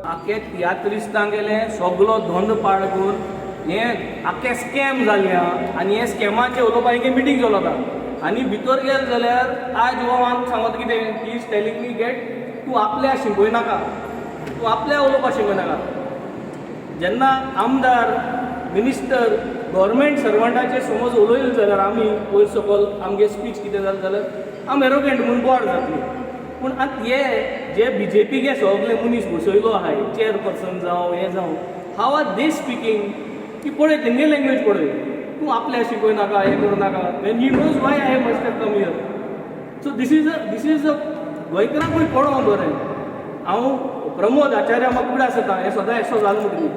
आखे तियात्रिस्तांगेले सगलो धंदो पाड करून हे आख्खे स्कॅम जाल्ले आहा आनी हे स्कॅमाचे उलोवपाक हेंगे मिटींग चलता आनी भितर गेले जाल्यार आज हो आमकां सांगता कितें, he is telling me that तूं आपल्या शिंपय नाका, तूं आपल्या उलोवपाक शिकय नाका. जेन्ना आमदार, मिनिस्टर, गव्हर्मेंट सर्वंटाचे समज उलयले जाल्यार आमी वयर सकल आमगे स्पीच कितें जालें जाल्यार आमी एरोगेंट म्हूण बोवाळ जातली. पूण आतां हे जे बीजेपीगे सगले मनीस बसयलो आहाय, चेअरपर्सन जावं, हें जावं, how are they speaking की पळय, तेंगे लँग्वेज पळय, तूं आपल्या शिकय नाका, हें करूं नाका, when he knows why I must have come here. So this is a गोंयकारांकूय पळोवंक बरें. हांव प्रमोद आचार्य म्हाका फुडें आसता, हें सदां येसो जालो म्हणटली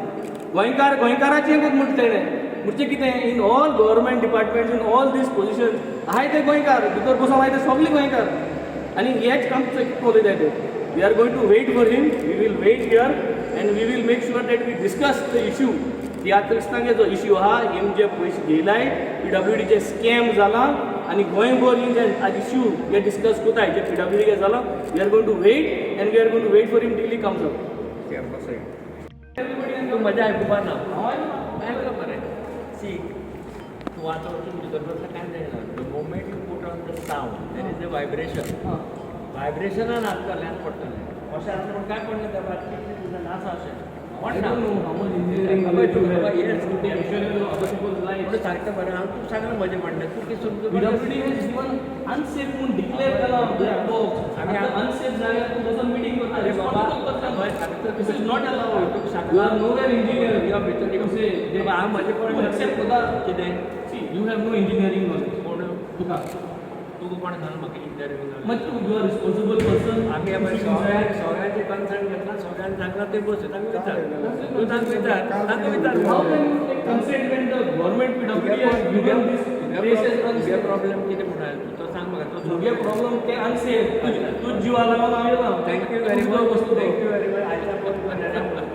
गोंयकार गोंयकाराचें एकूच म्हणटा तेणें. म्हणजे कितें, in all government departments, in all these position आहाय ते गोंयकार, भितर बसून आहाय ते सगळे गोंयकार आनी हेच आमचें उलयताय ते. We are going to wait for him. We will wait here and we will make sure that we discuss the issue. तियात्रिस्तांगे जो इश्यू आहा, हेम जे पयशे घेयलाय, पीडब्ल्यूडीचे स्कॅम जाला आनी गोंयभर ही जे आज इश्यू हे डिस्कस कोताय जे पीडब्ल्यूडी जाला, we are going to wait and we are going to wait for him till he comes up. तूं म्हजें आयकुपा ना, आयकला बरें. सी, तूं आतां वचून भितर बसल्यार कांय जायना. The moment you put on the sound, there is a vibration. व्हायब्रेशनान आसतल्यान पडटलें. अशें आसलें म्हूण काय पडलें त्या बातमी आसा अशें I don't know how much engineering knowledge you have. To take insurance of other people's lives. म्हणून सांगता बरें हांव, तूं सांगलें म्हजें म्हणणें, तूं कितें समजून PWD has given unsafe म्हणून डिक्लेअर केला ब्लॅक बॉक्स. आमी अनसेफ जाग्यार तूं बसून मिटींग करता. अरे बाबा, हय. This is not allowed. सांगला. You are nowhere engineer. यो भितर To say that बाबा, हांव म्हजें तूं accept करता. कितें? See, you have no engineering knowledge. कोण? तुका तुका कोण सांगलें म्हाका इंटरव्यू? मग तू, you are responsible person. आमी सगळ्या सगळ्यांचे कन्सर्न घेतला, सगळ्यांनी सांगलां ते बस. तांकां विचार, तूं तांकां विचार, तांकां विचार. How can you take consent when the government PWD has given this place as तुगे unsafe? Problem कितें म्हणून तूं तो सांग म्हाका तो. तुगे प्रॉब्लेम ते अनसेफ, तूं जिवा लागून हांव येयला. Thank you very much, thank you very much. आयच्या बंद.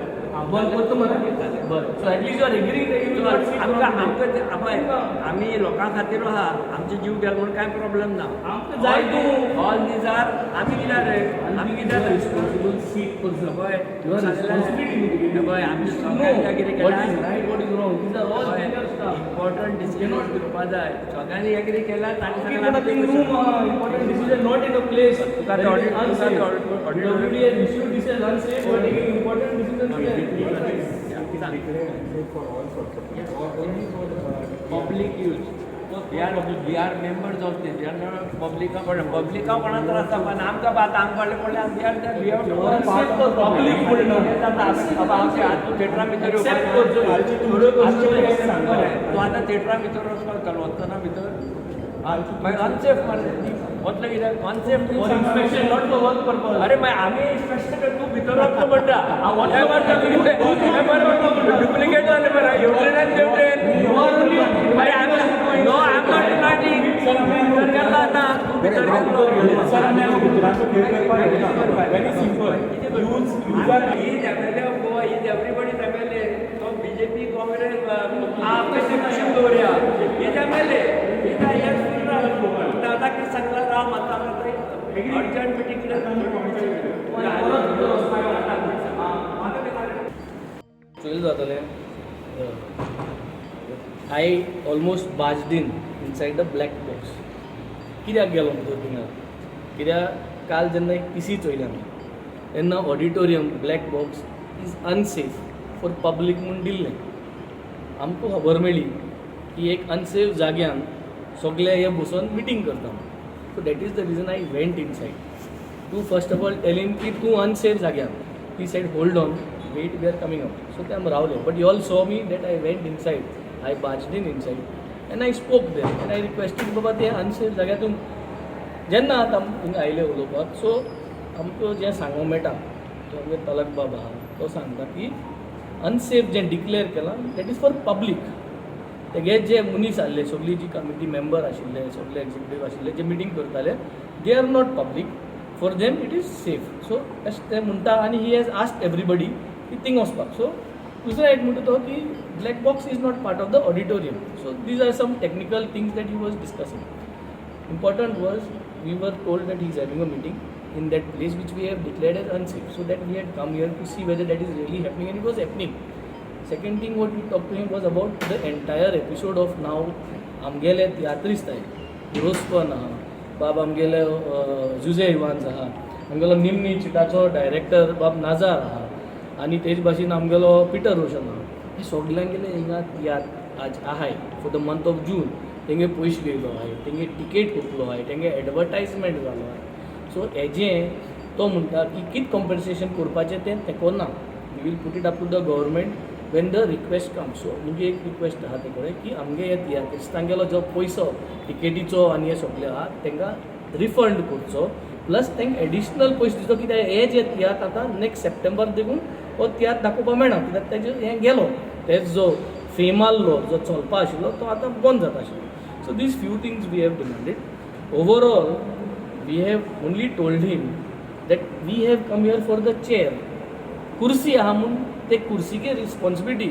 बंद करता मरे. बरें, so at least you are agreeing that you will not see. आमकां आमकां ते पळय, आमी लोकां खातीर आहा. आमचे जीव गेलो म्हणून कांय प्रॉब्लेम ना. आमकां जाय तूं. ऑल these are, आमी कित्याक रे, आमी कित्याक? Responsible seat person. पळय. Your responsibility. पळय, आमी सगळ्यांनी कितें What is केलां right, what is wrong. These are all senior staff. Important decision घेवपा जाय. सगळ्यांनी एग्री केला ताणी. Nothing room, important decision not in a place तुका that ते it is audit- unsafe. तुका ते audit- PWD has issued this as unsafe, you are taking important decisions here. Declared unsafe for all sorts of people or only for Public use. We are members of this. We are not पब्लिका. पब्लिका कोणा त्रास जावपा ना आमकां. आतां आमकां कळ्ळें पडलें, we are we have to Unsafe for public म्हणना. जाता बाबा आमचे. आतां तूं थिएटरा भितर Accept करचो. तूं आतां थिएटरा भितर वचपाक चालू, वचना भितर मागीर अनसेफ मरे. वतलो कित्याक unsafe? For inspection, not for work purpose. अरे मागीर आमी इन्स्पेक्शन, तूं भितर वतलो म्हणटा, डुप्लिकेट जालें मरे, हेवटेन आनी तेवटेन. You are only अरे आमी, no, I am not denying. भितर गेलो आतां तूं भितर गेलो. सर, आमी आमच्या भितरांचो खेळ करपाक येना. Very simple, use user. He is MLA of Goa, he is everybody's MLA. तो बीजेपी, काँग्रेस, आप कशी कशी दवरया, he is MLA. He is I आतां कितें सांगला, राव मातसो, आमकां अर्जंट मिटींग कितें. परत भितर वचपाक. चोयल जातलें, I almost barged in inside the black box. कित्याक गेलो भितर थिंगा? कित्याक काल जेन्ना एक पीसी चोयली आमी, तेन्ना auditorium black box is unsafe for public म्हूण दिल्लें. आमकां खबर मेळ्ळी की एक अनसेफ जाग्यान सगळे हे बसून मिटींग करता. So that is the reason I went inside to first of all tell him की तूं unsafe जाग्यान. He said, "Hold on, wait, we are coming out." So ते आमी रावले, but you all saw me that I went inside, I barged in inside and I spoke there and I requested, बाबा, ते unsafe जाग्यार तूं. जेन्ना आतां हिंगा आयले उलोवपाक, सो आमकां जें सांगूंक मेळटा, तो आमगे तलक बाब आहा, तो सांगता की अनसेफ जें डिक्लेअर केलां, that is for public. तेगे जे मनीस आहले, सगळी जी कमिटी मेंबर आशिल्ले, सगळे एक्झिक्युटीव आशिल्ले, जे मिटींग करताले, they are not public. For them it is safe. So अशें ते म्हणटा आनी he has asked everybody key thing वचपाक. सो दुसरो एक म्हणटा तो की black box is not part of the auditorium. So these are some technical things that he was discussing. Important was, we were told that he is having a meeting. in that place which we have declared as unsafe. So that we had come here to see whether that is really happening, and it was happening. Second thing what we talk to him was about the entire episode of now आमगेले तियात्रिस्त आहे, रोस्पन आहा बाब, आमगेले Jose Evans आहा, आमगेलो निमनी चिटाचो director बाब नाजार आहा आनी तेच भाशेन आमगेलो पिटर रोशन आहा. हे सगल्यांगेले हिंगा तियात्र आज आहाय for the month of June. तेंगे पयशे घेयलो आहाय, तेंगे टिकेट हुपलो आहाय, तेंगे एडवर्टायजमेंट जालो आहाय. सो हेजें तो म्हणटा की कित कॉम्पन्सेशन करपाचें तें तें ना. We will put it up to the government when the request come. So म्हणजे एक रिक्वेस्ट आहा ते कडेन की आमगे हे तियात्रिस्तांगेलो जो पयसो टिकेटीचो आनी हे सगळे आहा तांकां रिफंड करचो, प्लस तांकां एडिशनल पयशे दिवचो, कित्याक हे जे तियात्र आतां नेक्स्ट सप्टेंबर देखून हो तियात्र दाखोवपाक मेळना, कित्याक तेजे हें गेलो, तेजो जो फेम आहलो, जो चलपा आशिल्लो तो आतां बंद जाता आशिल्लो. So these few things we have demanded. Overall, we have only told him that we have come here for the chair. कुर्सी आहा म्हूण ते कुर्सीके responsibility.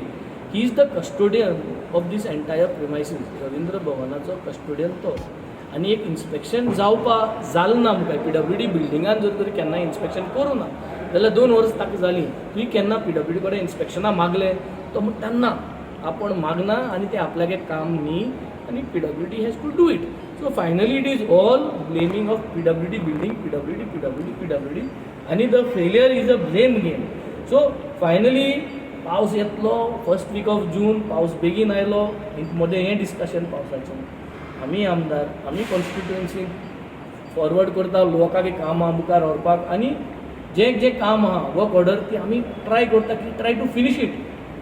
He is the custodian of this entire premises. Ravindra भवनाचो custodian तो आनी एक inspection जावपा जालें ना आमकां. पीडब्ल्यूडी बिल्डिंगान जर तर केन्ना इन्स्पेक्शन करूं ना जाल्यार 2 वर्स ताका जालीं. तुवें केन्ना पीडब्ल्यूडी कडेन इन्स्पेक्शनां मागलें? तो म्हणटा ना, आपूण मागना आनी तें आपल्यागे काम न्ही आनी PWD has to do it. So finally it is all blaming of PWD building, PWD, PWD, PWD आनी the failure is a blame game. So finally पावस येतलो फर्स्ट वीक ऑफ जून. पावस बेगीन आयलो. मदें हें डिस्कशन पावसाचें. आमी आमदार, आमी कॉन्स्टिट्युएन्सी फॉरवर्ड करता लोकांक कामां मुखार व्हरपाक आनी जें जें काम आहा वर्क ऑर्डर ती आमी ट्राय करता की try to finish it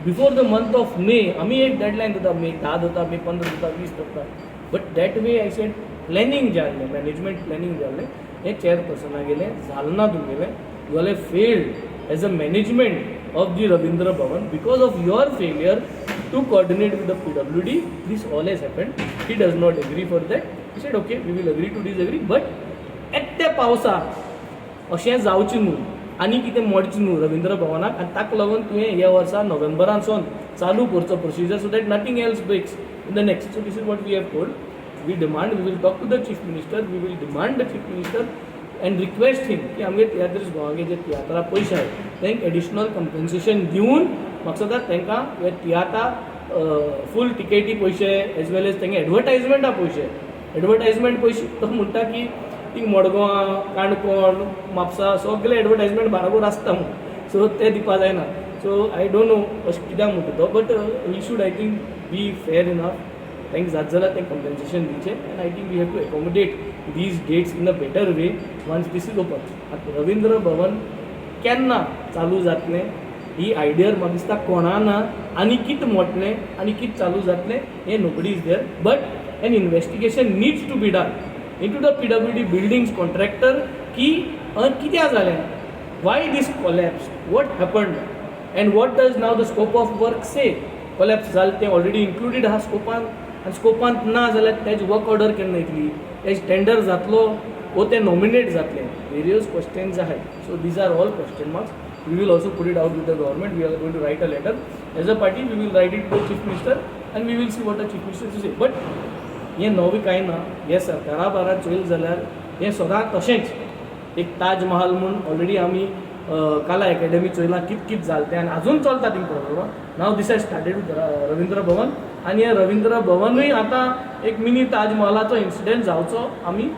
before the month of May. आमी एक डेडलायन दिता, मे 10 दिता, मे 15 दिता, 20 दिता. But that way I said planning जें आहलें, मॅनेजमेंट प्लॅनिंग जें आहलें, हें चेअरपर्सना गेलें जालें ना तुमगेलें. You all have failed as a management of the Ravindra Bhavan. Because of your failure to coordinate with the PWD, this all has happened. He does not agree for that. He said, "Okay, we will agree to disagree," but एकट्या पावसाक अशें जावचें न्हू आनी कितें मोडचें न्हू रविंद्र भवनाक आनी ताका लागून तुवें ह्या वर्सा नोव्हेंबरानसून चालू करचो procedure so that nothing else breaks in the next. So this is what we have told. We demand, we will talk to the Chief Minister, we will demand the Chief Minister and request him की आमगे तियात्रीस गोवागे जे तियात्रा पयशे आहाय तांकां additional compensation दिवन म्हाका दिसता तांकां हे तियात्रा फूल टिकेटी पयशे एज वेल एज तांकां एडवर्टायजमेंटा पयशे, एडवर्टायजमेंट पयशे. तो म्हणटा की थिंग मडगांव, काणकोण, म्हापसा सगळे एडवर्टायजमेंट बाराबर आसता म्हूण. सो ते दिवपा जायना. सो I don't know अशें कित्याक म्हणटा तो, but he should, I think, be fair enough. तांकां जात जाल्यार तें कंपन्सेशन दिवचें and I think we have to accommodate these dates in a better way once this is open. आतां रविंद्र भवन केन्ना चालू जातलें ही आयडिया म्हाका दिसता कोणा ना आनी कित मोडलें आनी कित चालू जातलें हें nobody is there, but an investigation needs to be done into the PWD buildings contractor की कित्याक जालें, why this collapse, what happened and what does now the scope of work say. Collapse जालें तें ऑलरेडी इन्क्लुडेड आहा स्कोपान आनी स्कोपांत ना जाल्यार तेज वर्क ऑर्डर केन्ना येतली, तेज टेंडर जातलो वो ते नॉमिनेट जातले, वेरियस क्वेश्चन्स आहाय. So these are all question marks. We will also put it out with the government. We are going to write a letter as a party. We will write it to the Chief Minister and we will see what the Chief Minister to say. But हें नवें कांय ना. हें सरकारा बारा चोयलें जाल्यार हें सदांच तशेंच. एक ताज महाल म्हूण ऑलरेडी आमी कला एकेडमी चोयलां कित कित जालें तें आनी आजून चलता thing problem. Now this has started with Ravindra Bhavan आनी हें रविंद्र भवनूय आतां एक मिनी ताज महालाचो इन्सिडंट जावचो आमी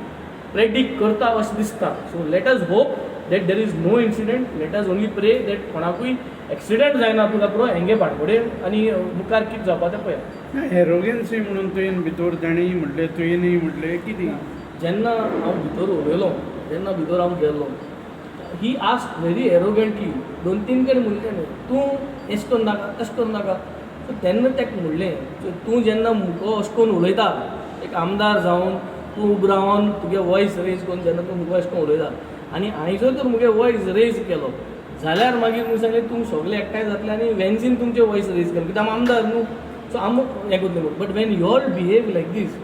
प्रेडिक्ट करता अशें दिसता. So let us hope that there is no incident. Let us only pray that कोणाकूय एक्सिडंट जायना तुका पुरो हेंगे बाटबडे आनी मुखार कितें जावपा तें पळया. एरोगन्सी म्हणून तुवें भितर ताणें म्हटलें, तुवेंय म्हटलें, कितें? जेन्ना हांव भितर उलयलो, जेन्ना भितर हांव गेलो, he asked very arrogantly. दोन तीन कडेन म्हणलें ताणें, तूं एशें करून नाका, तशें करूं नाका. सो तेन्ना ताका म्हणलें, तूं जेन्ना मुको अशें करून उलयता, एक आमदार जावन तूं उबो रावन तुगे वॉयस रेज करून जेन्ना तूं मुको अशें करून उलयता आनी हांवें जर तर मुगे वॉयस रेज केलो जाल्यार मागीर म्हूण सांगलें, तुमी सगळे एकठांय जातले आनी वेन्झीन तुमचे वॉयस रेज केलो, कित्याक आमी आमदार न्हू, सो आम हें करतले. But when you all behave like this,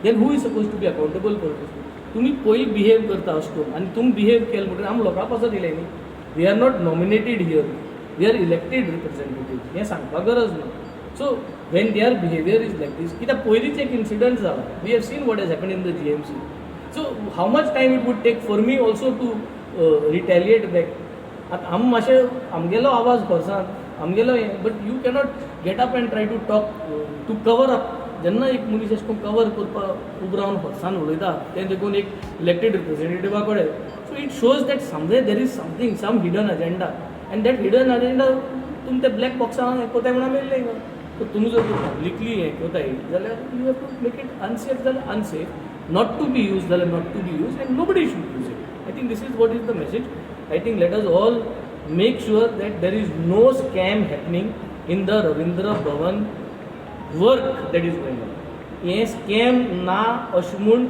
then who is suppose to be accountable for this? तुमी पयलीं बिहेव करता अशें करून आनी तुमी बिहेव केलें म्हणटकीर आमी लोकां पासत येयले न्ही. We are not nominated here, we are elected representative. हें सांगपाक गरज ना. So when their behaviour is like this, कित्याक पयलींच एक इन्सिडंट जाला, we have seen what has happen in the GMC. So how much time it would take for me also to retaliate back. आतां आमी मातशें आमगेलो आवाज फोर्सान आमगेलो हें, but you cannot get up and try to talk to cover up. जेन्ना एक मनीस अशें करून कवर करपाक उबो रावन फोर्सान उलयता तें देखून एक इलेक्टेड रिप्रेझेंटेटिवा कडेन, so it shows that somewhere there is something, some hidden agenda, and that hidden agenda तुमी ते ब्लॅक बॉक्सान हें कोताय म्हणून मेळ्ळें हिंगा. सो तुमी जर पब्लिकली हें कोताय जाल्यार you have to make it unsafe जाल्यार unsafe, not to be used जाल्यार not to be used, and nobody should use it. I think this is what is the message. I think let us all make sure that there is no scam happening in the Ravindra Bhavan work that is going on. हें scam ना अशें म्हूण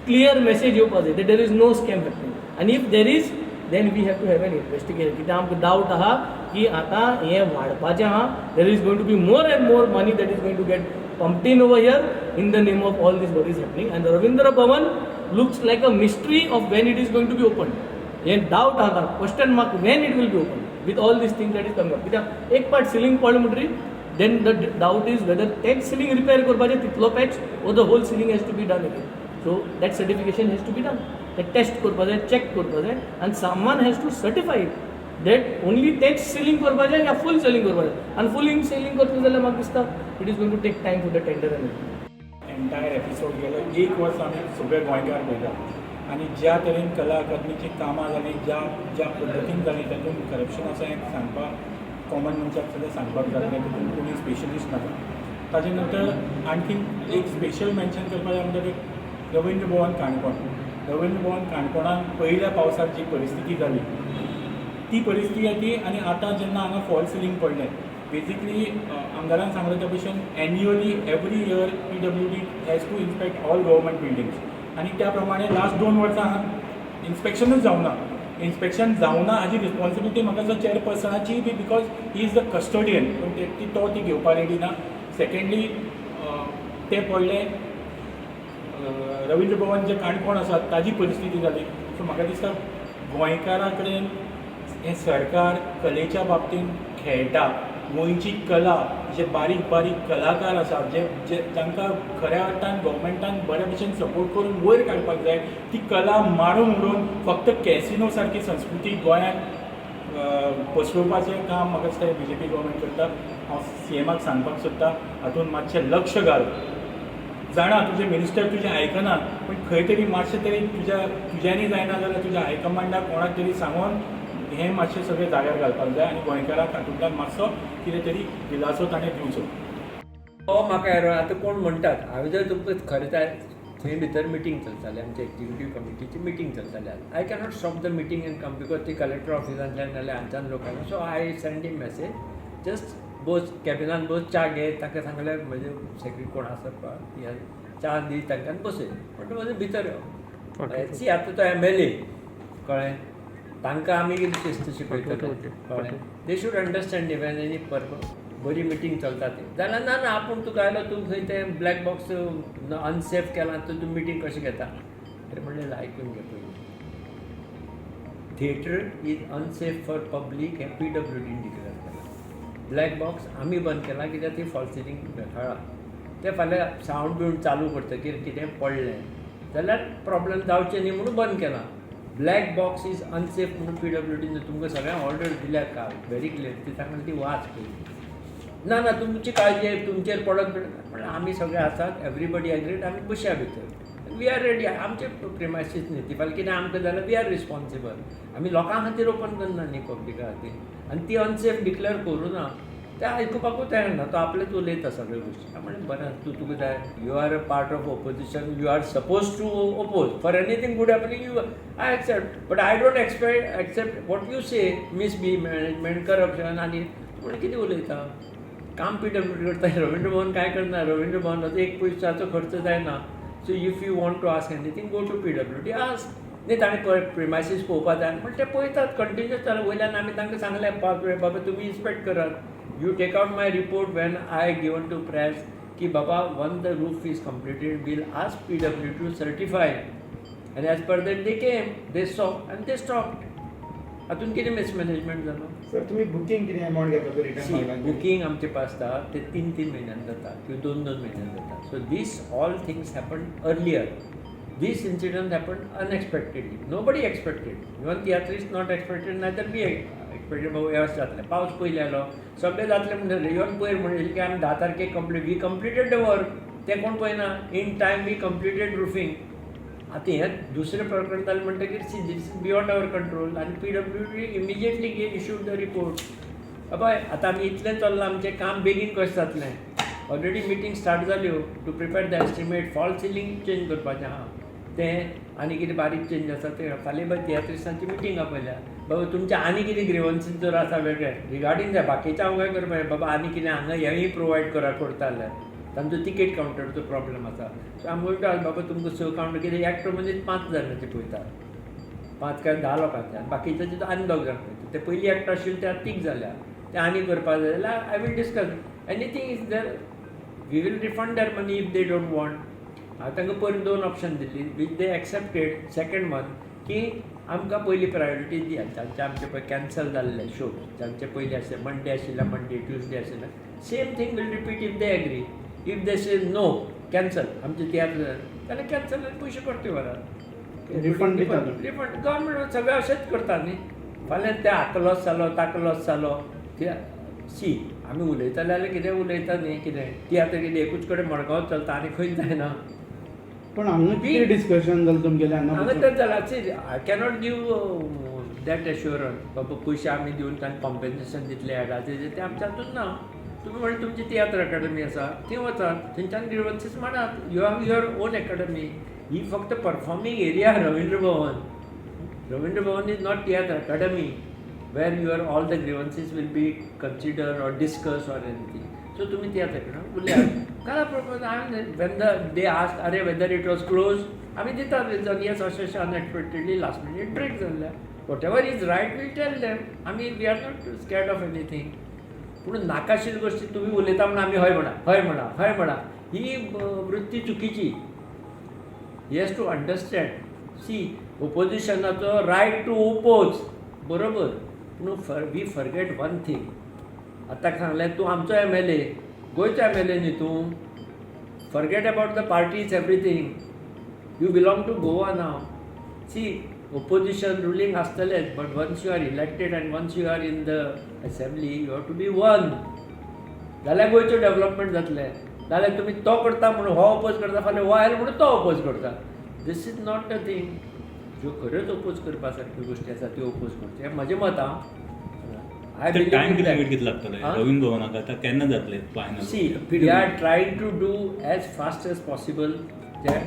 clear message येवपा जाय that there is no scam happening, आनी if there is, then we have to have an investigation. कित्याक आमकां डावट आहा की आतां हें वाडपाचें आहा, there is going to be more and more money that is going to get pumped in over here in the name of all this what is happening, and the Ravindra Bhavan looks like a mystery of when it is going to be opened. हे डावट आहा, question mark, when it will be open with all these things that is coming up. कित्याक एक part ceiling पडलें म्हणटरीर then the doubt is whether तेच ceiling repair करपाचें तितलो patch or the whole ceiling has to be done again. So that certification has to be done. ते taste करपा जाय, check करपा जाय, आनी someone has to certify that only तेच सिलींग करपाचें या फूल सिलींग करपाचें. आनी फूल सिलींग करतले जाल्यार म्हाका दिसता it is going to take time for the tender and entire episode गेलो एक वर्स आमी सगळे गोंयकार पळयता आनी ज्या तरेन कला अकादमीची कामां जालीं, ज्या ज्या पद्दतीन जालीं, तातूंत करप्शन आसा हें सांगपाक कॉमन मनशाक सुद्दां सांगपाक जातलें. तितून कोणी स्पेशलिस्ट नाका. ताजे नंतर आणखीन एक स्पेशल मेन्शन करपाक जाय म्हणटा ते रवींद्र भवन काणकोण. रवींद्र भवन काणकोणान पयल्या पावसाक जी परिस्थिती जाली ती परिस्थिती ती, आनी आतां जेन्ना हांगा फॉल सिलींग पडलें, बेजिकली आमदारान सांगलें त्या भशेन annually every year PWD has to inspect all government buildings, आनी त्या प्रमाणे लास्ट 2 वर्सां हांगा इन्स्पेक्शनूच जावना. इन्स्पेक्शन जावना हाजी रिस्पॉन्सिबिलिटी म्हाका दिसता चेअरपर्सनाची बी, because he is the custodian, पूण ती तो ती घेवपा रेडी ना. सेकंडली तें पडलें, रवींद्र भवन जें काणकोण आसा ताजी परिस्थिती जाली. सो म्हाका दिसता गोंयकारां कडेन हें सरकार कलेच्या बाबतींत खेळटा. गोंयची कला, जे बारीक बारीक कलाकार आसात, जे जे जांकां खऱ्या अर्थान गव्हर्मेंटान बऱ्या भशेन सपोर्ट करून वयर काडपाक जाय, ती कला मारून उडोवन फक्त कॅसिनो सारकी संस्कृती गोंयांत पसरोवपाचें काम म्हाका दिसता बीजेपी गव्हर्मेंट करता. हांव सीएमाक सांगपाक सोदता, हातूंत मातशें लक्ष घाल. जाणा तुजे मिनिस्टर तुजें आयकना, पूण खंय तरी मातशें तरी तुज्या तुज्यांनी जायना जाल्यार तुज्या हायकमांडाक कोणाक तरी सांगून हें मातशें सगळें जाग्यार घालपाक जाय आनी गोंयकाराक हातूंतल्यान मातसो कितें तरी दिलासो ताणें दिवचो. हो म्हाका एरर आतां कोण म्हणटात, हांवें जर तुमकां खरें जाय, थंय भितर मिटींग चलताली, आमच्या एक्झिक्युटीव कमिटीची मिटींग चलताली. I cannot stop the meeting and come, because ती कलेक्टर ऑफिसांतल्यान नाल्यार हांगच्यान लोक आयलो. So I send him message, just बस कॅबिनान बस, च्या घे. ताका सांगलें, म्हजे सेक्रेटरी कोण आसा पळय, च्या दी तांकां, बसय. म्हणटा म्हजें भितर यो. सी, आतां तो एमएलए, कळ्ळें, तांकां आमी कितें शिस्त शिकयतले, कळ्ळें? They should understand, even any बरी मिटींग चलता ती जाल्यार ना ना आपूण तुका आयलो, तूं खंय तें ब्लॅक बॉक्स अनसेफ केलां तर तूं मिटींग कशें घेता? अरे म्हणलें, आयकून घे पयलीं. Theatre is unsafe for public हें पीडब्ल्यूडीन डिक्लेअर केलां. ब्लॅक बॉक्स आमी बंद केलां कित्याक ती फॉल्स सिलींग बेकाळा. ते फाल्यां सावंड बिवंड चालू करतकीर कितें पडलें जाल्यार प्रॉब्लम जावचें न्ही म्हणून बंद केलां. ब्लॅक बॉक्स is unsafe म्हणून पीडब्ल्यूडीन तुमकां सगळ्यांक ऑर्डर दिल्या काल, व्हेरी क्लियर. ती सांगली, ती वाच पयलीं. ना ना, तुमची काळजी तुमचेर पडत म्हणल्यार आमी सगळे आसात, एवरीबडी एग्रीड, आमी बसया भितर, we are ready. आमचे प्रिमायसीस न्ही ती. फाल्यां कितें आमकां जाल्यार we are responsible. आमी लोकां खातीर ओपन करना न्ही, पब्लिका खातीर. आनी ती अनसेफ डिक्लेअर करूं ना, ते आयकुपाकूच तयार ना. तो आपलेच उलयता सगळ्यो गोश्टी. म्हणलें, बरें, तूं तुका जाय, you are a part of opposition, you are suppose to oppose for anything good happening, you I accept, but I don't expect accept what you say, mismanagement, corruption. आनी म्हणून कितें उलयता? काम पीडब्ल्यूडी करता, रवींद्र भवन काय करना? रवींद्र भवनाचो एक पयशाचो खर्च जायना. So if you want to ask anything, go to PWD, ask. न्ही, ताणें प्रिमायसीस पळोवपा जाय म्हण ते पळयतात कंटिन्युअस चालू. वयल्यान आमी तांकां सांगलें, बाबा तुमी इन्स्पेक्ट करात. You take out my report when I given to press की बाबा, once the roof is completed, we'll ask PWD to certify, and as per that they came, they saw and they stop. हातून कितें mismanagement जालो? Sir, तुम्ही booking कितें amount घेता return? Booking आमचे pass आसता ते 3-3 म्हयन्यान जाता किंवा 2-2 म्हयन्यान जाता. So these all things happen earlier. This incident happen unexpectedly, nobody expected, even tiatrist not expected, neither we expected. बाबा व्यवस्थित जातलें, पावस पयलीं आयलो, सगळें जातलें म्हणटलें. इवन पयर म्हणलें की आमी 10 तारखेक complete, we completed the work, तें कोण पळयना. In time we completed roofing. आतां हें दुसरें प्रकरण जालें म्हणटकीर see, this is beyond our control. आनी PWD immediately issued the report. बाबा आतां आमी इतलें चल्लां, आमचें काम बेगीन कशें जातलें? ऑलरेडी मिटींग स्टार्ट जाल्यो to prepare the estimate. False ceiling change करपाचें आहा तें, आनी कितें बारीक चेंज आसा तें. फाल्यां बाय तियात्रिस्तांची मिटींग आपयल्या. बाबा तुमचें आनी कितें ग्रिवन्सीस जर आसा वेगळे रिगार्डींग जाय, बाकीचें हांव काय करपाक, बाबा आनी कितें हांगा हेंय प्रोवायड करा करता जाल्यार. तांचो तिकेट कावंटरचो प्रॉब्लम आसा. सो आमी म्हणटा बाबा तुमकां 6 कावंटर कितें एकटो मनीस 5 जाणांचे पळयता, 5 काय 10 लोकांचे, आनी बाकीचे तितून आनी 2 जाण पळयता. ते पयलीं एकटो आशिल्ले ते आतां 3 जाल्या, ते आनी करपाक जाय जाल्यार I will discuss anything is there. We will refund their money if they don't want. हांवें तांकां पयर 2 option Delhi which they accepted. Second one की आमकां पयली प्रायोरिटी दियात, जांचे आमचे पळय कॅन्सल जाल्ले शो, जांचे पयलीं आशिल्ले मंडे आशिल्ले, मंडे ट्युजडे आशिल्ले, same thing will repeat if they agree. If they say no cancel आमचे तियात्र जाल्यार कॅन्सल आनी पयशे परते व्हरात. रिफंड दिता तुमी? रिफंड गव्हर्मेंट सगळें अशेंच करता न्ही. फाल्यां ते हाका लॉस जालो, ताका लॉस जालो. सी, आमी उलयतले जाल्यार कितें उलयता न्ही, कितें तियात्र कितें एकूच कडेन मडगांव चलता आनी खंयच जायना. पण हांगा कितें डिस्कशन जालें तुमगेलें हांगा हांगा बसून? तें जालां. See, I cannot give that assurance बाबा पयशे आमी दिवन तांकां कॉम्पेन्सेशन दितले हेडाचें, तें आमच्या हातून ना. तुमी म्हणलें तुमची तियात्र अकाडमी आसा, थंय वचात, थंयच्यान ग्रिवन्सीस मांडात. You have your own academy. ही फक्त performing area Ravindra Bhavan. Ravindra Bhavan is not tiatr academy where your all the grievances will be consider or discuss or anything. So तुमी तियात्र अकाडमी उलयात. काल प्रपोज हांवें when the they ask अरे weather it was close, आमी दितात reason, येस अशें अशें unexpectedly last minute break जाल्लें. Whatever is right we'll tell them. आमी we are not scared of anything. पूण नाकाशिल्ली गोश्टी तुमी उलयता म्हणून आमी हय म्हणा, हय म्हणा, हय म्हणा, ही वृत्ती चुकीची. He has to understand. See, ओपोजिशनाचो right to oppose बरोबर, पूण we forget one thing. आतां सांगलें तूं आमचो एमएलए, गोंयचो एमएलए न्ही तूं. Forget about the parties, everything. You belong to Goa now. See, opposition ruling आसतलेच, but once you are elected and once you are in the assembly, you have to be one. जाल्यार गोंयचो development जातलें. जाल्यार तुमी तो करता म्हणून हो oppose करता, फाल्यां हो आयलो म्हणून तो ओपोज करता. This is not the thing. ज्यो खऱ्योच ओपोज करपा सारक्यो गोश्टी आसा त्यो ओपोज करच्यो, हें म्हजें मत. आं, I time कितले कितले लागतले आं? रवींद्र भवनाक आतां केन्ना जातले final? See, we are trying to do as fast as possible. ते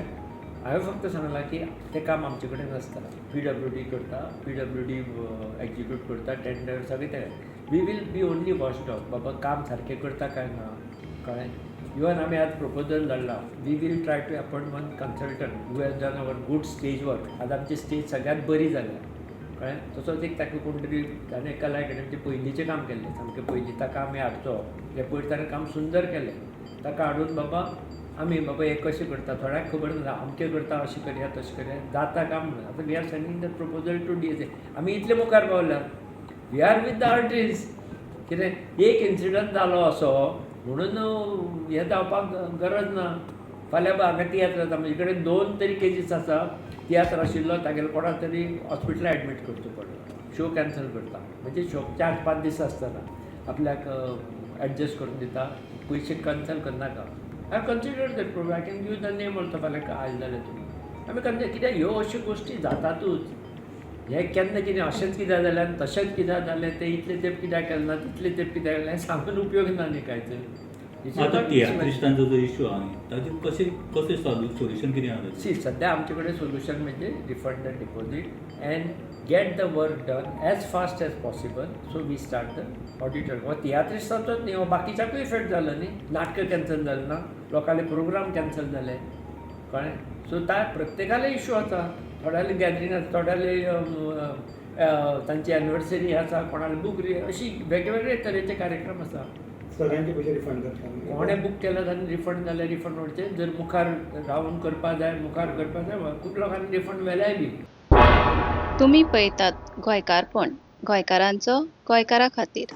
हांवें फक्त सांगलां की तें काम आमचे कडेन नासता, पीडब्ल्यूडी करता, पीडब्ल्यूडी एक्जिक्यूट करता, टेंडर सगळें तें. We will be only watch dog, बाबा काम सारकें करता काय ना, कळ्ळें? इवन आमी आज प्रपोजल धाडला, we will try to appoint one consultant who has done our good stage work. आज आमची स्टेज सगळ्यात बरी जाल्या, कळ्ळें? तसोच एक ताका कोण तरी ताणें कला अकादमीचें पयलींचें काम केल्लें, सामकें पयलीं, ताका आमी हाडचो. तें पयर ताणें काम सुंदर केलें. ताका हाडून बाबा आमी बाबा हें कशें करता, थोड्यांक खबर ना, अमकें करता, अशें करया, तशें करया, जाता काम म्हणून. आतां we are sending the proposal to DSA. आमी इतले मुखार पावल्यात, we are with the artist. कितें एक इन्सिडंट जालो असो म्हणून हें जावपाक गरज ना. फाल्यां हांगा तियात्र जाता, म्हजे कडेन 2 तरी केजीस आसा. तियात्र आशिल्लो तागेलो कोणाक तरी हॉस्पिटलान एडमीट करचो पडलो, शो कॅन्सल करता. म्हणजे शो 4-5 दीस आसतना आपल्याक एडजस्ट करून दिता, पयशे कॅन्सल करनाका. I consider that problem. I can give the name also. फाल्यां आयज जाल्यार तुमी आमी कन्सिडर कित्याक ह्यो अश्यो गोश्टी जातातूच. हें केन्ना कितें अशेंच कित्याक जालें आनी तशेंच कित्याक जालें, तें इतलें तेंप कित्याक केलें ना, तितलें तेंप कित्याक केलें, सांगून उपयोग ना न्ही कांयच. आतां तियात्रिस्टांचो जो इशू आहा न्ही, ताजेर कशें कशें सोल्युशन कितें आहा ताजें? सी, सद्या आमचे कडेन सोल्युशन म्हणजे refund the deposit and get the work done as fast as possible, so we start the auditor. हो तियात्रिस्टांचोच न्ही, हो बाकीच्याकूय इफेक्ट जालो न्ही. नाटकां कॅन्सल जालें ना, लोकांले प्रोग्राम कॅन्सल जाले, कळ्ळें? सो ता प्रत्येकाले इशू आसा. थोड्याले गॅदरींग आसा, थोड्याले तांची एनिवर्सरी आसा, कोणाले बूक, अशी वेगवेगळे तरेचे कार्यक्रम आसा. सगळ्यांचे पयशे रिफंड करता? कोणें बूक केला ताणें रिफंड जाल्यार रिफंड मेळचें. जर मुखार रावन करपा जाय, मुखार करपा जाय, खूब लोकांनी रिफंड व्हेल्याय बी. तुमी पळयतात गोंयकारपण, गोंयकारांचो गोंयकारा खातीर.